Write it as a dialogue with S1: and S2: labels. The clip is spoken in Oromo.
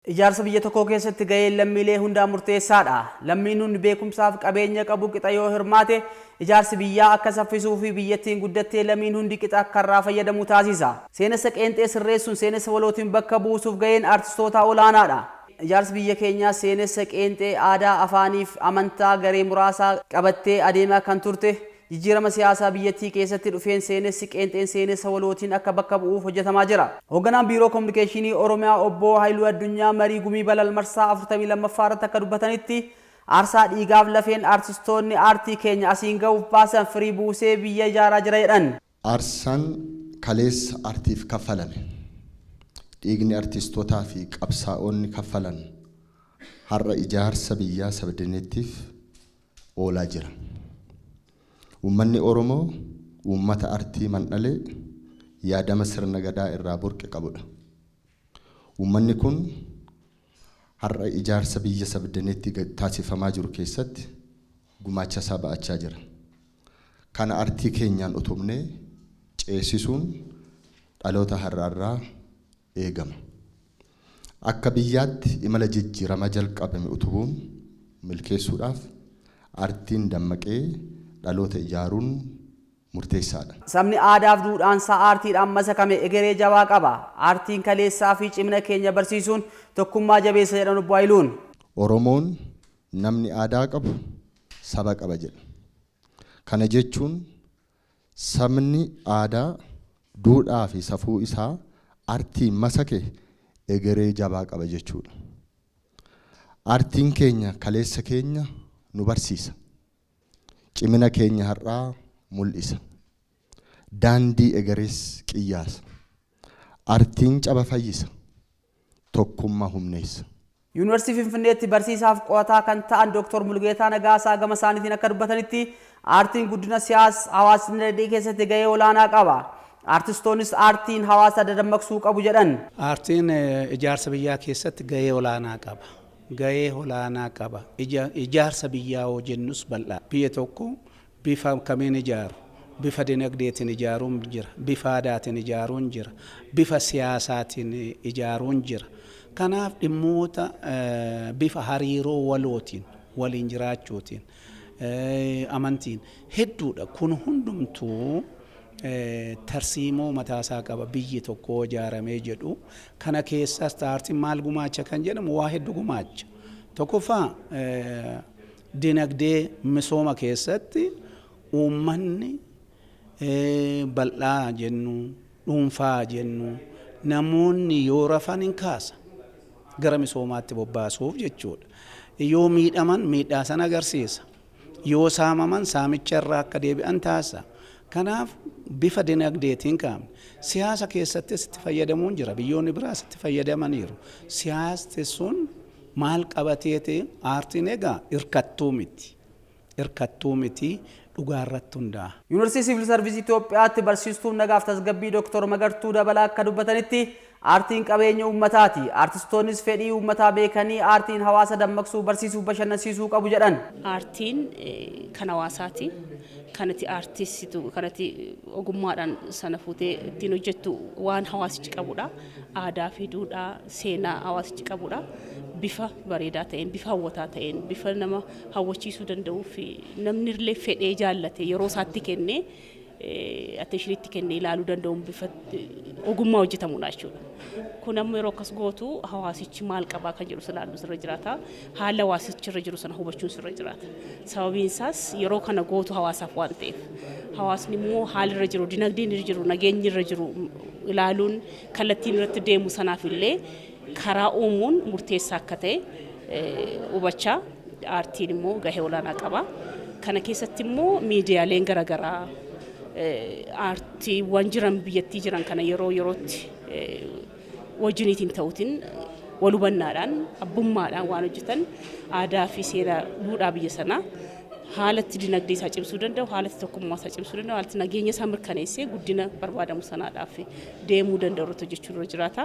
S1: Ijaarsa biyya tokkoo keessatti gaheen lammiilee hundaa murteessaadha. Lammiin hundi beekumsaaf qabeenya qabu qixa yoo hirmaate, ijaarsi biyyaa akka saffisuu fi biyyattiin guddattee lammiin hundi qixa akka irraa fayyadamu taasisa. Seenessa qeenxee sirreessuun seenessa walootiin bakka buusuuf gaheen aartistootaa olaanaadha. Ijaarsi biyya keenyaa seenessa qeenxee aadaa, afaaniif amantaa garee muraasaa qabattee adeemaa kan turte, jijjiirama siyaasaa biyyattii keessatti dhufeen seenessi qeenxeen seenessa walootiin akka bakka bu'uuf hojjetamaa jira. Hoogganaan Biiroo Kominikeeshinii Oromiyaa Obbo Haayiluu Addunyaa marii Gumii Balal marsaa 42ffaa irratti akka dubbatanitti, aarsaa dhiigaaf lafeen aartistoonni aartii keenya asiin gahuuf baasan firii buusee biyya ijaaraa jira jedhan.
S2: Aarsaan kaleessa artiif kaffalame, dhiigni artistootaa fi qabsaa'onni kaffalan har'a ijaarsa biyyaa sabdaneettiif oolaa jira. Uummanni Oromoo uummata artii mandhalee yaadama sirna Gadaa irraa burqe qabudha. Uummanni kun har'a ijaarsa biyya sabdaneetti taasifamaa jiru keessatti gumaacha isaa ba'achaa jira. Kana artii keenyaan utubnee ceesisuun dhaloota har'aarraa eegama. Akka biyyaatti imala jijjiiramaa jalqabame utubuun milkeessuudhaaf artiin dammaqee dhaloota ijaaruun murteessaadha.
S1: Sabni aadaaf duudhaansaa aartiidhaan masakame egeree jabaa qaba. Aartiin kaleessaa fi cimina keenya barsiisuun tokkummaa jabeessa jedhan Obbo Hayiluun.
S2: Oromoon namni aadaa qabu saba qaba jedha. Kana jechuun sabni aadaa, duudhaa fi safuu isaa artiin masake egeree jabaa qaba jechuudha. Artiin keenya kaleessa keenya nu barsiisa. Cimina keenya har'aa mul'isa. Daandii egerees qiyyaasa. Artiin caba fayyisa. Tokkummaa humneessa.
S1: Yuunivarsiitii Finfinneetti barsiisaaf qo'ataa kan ta'an Dooktor Mulugeetaa Nagaasaa gama isaaniitiin akka dubbatanitti, aartiin guddina siyaas hawaas dinagdee keessatti gahee olaanaa qaba. Aartistoonnis aartiin hawaasa dadammaqsuu qabu jedhan.
S3: Aartiin ijaarsa biyyaa keessatti gahee olaanaa qaba. Gahee olaanaa qaba. Ijaarsa biyyaa hoo jennus bal'aa. Biyya tokko bifa kamiin ijaaru? Bifa dinagdeetiin ijaaruun jira. Bifa aadaatiin ijaaruun jira. Bifa siyaasaatiin ijaaruun jira. Kanaaf dhimmoota bifa hariiroo walootiin, waliin jiraachuutiin, amantiin hedduudha. Kun hundumtuu tarsiimoo mataasaa qaba biyyi tokko ijaaramee jedhu. Kana keessaas aartiin maal gumaacha kan jedhamu, waa hedduu gumaacha. Tokkoffaa, dinagdee misooma keessatti uummanni bal'aa jennu, dhuunfaa jennu, namoonni yoo rafan hin kaasa, gara misoomaatti bobbaasuuf jechuudha. Yoo miidhaman miidhaa sana agarsiisa. Yoo saamaman saamicha irraa akka deebi'an taasisa. Kanaaf bifa dinagdeetiin kaa'amne. Siyaasa keessattis itti fayyadamuun jira. Biyyoonni biraas itti fayyadamaniiru. Siyaasni sun maal qabateeti? Aartiin egaa hirkattuu miti. Hirkattuu miti, dhugaa irratti hundaa'a.
S1: Yuunivarsiitii Siivil Sarviisii Itoophiyaatti barsiistuun nagaaf tasgabbii Dooktor Magartuu Dabalaa akka dubbatanitti, aartiin qabeenya uummataati. Aartistoonnis fedhii uummataa beekanii aartiin hawaasa dammaqsuu, barsiisuuf, bashannansiisuu qabu jedhan.
S4: Aartiin kan hawaasaati. Kanati aartistitu, kanati ogummaadhaan sana fuutee ittiin hojjettu waan hawaasichi qabudha. Aadaa fi duudhaa, seenaa hawaasichi qabudha. Bifa bareedaa ta'een, bifa hawwataa ta'een, bifa nama hawwachiisuu danda'uu fi namni illee fedhee jaallate yeroo isaatti kennee, attentionitti kennee ilaaluu danda'uun bifa ogummaa hojjetamudha jechuudha. Kun amma yeroo akkas gootu hawaasichi maal qabaa kan jedhu ilaallu sirra jiraata. Haala hawaasichi irra jiru sana hubachuun sirra jiraata. Sababiin isaas yeroo kana gootu hawaasaaf waan ta'eef. Hawaasni immoo haala irra jiru, dinagdeen irra jiru, nageenyi irra jiru ilaaluun kallattiin irratti deemu sanaaf illee karaa uumuun murteessaa akka ta'e hubachaa aartiin immoo gahee olaanaa qaba. Kana keessatti immoo miidiyaaleen garaagaraa aartiiwwan jiran, biyyattii jiran kana yeroo yerootti wajjiniitiin ta'uutiin, wal hubannaadhaan, abbummaadhaan waan hojjetan, aadaa fi seera duudhaa biyya sanaa haalatti dinagdee isaa cimsuu danda'u, haalatti tokkummaa isaa cimsuu danda'u, haalatti nageenya isaa mirkaneessee guddina barbaadamu sanaadhaaf deemuu danda'u irratti hojjechuun irra jiraata.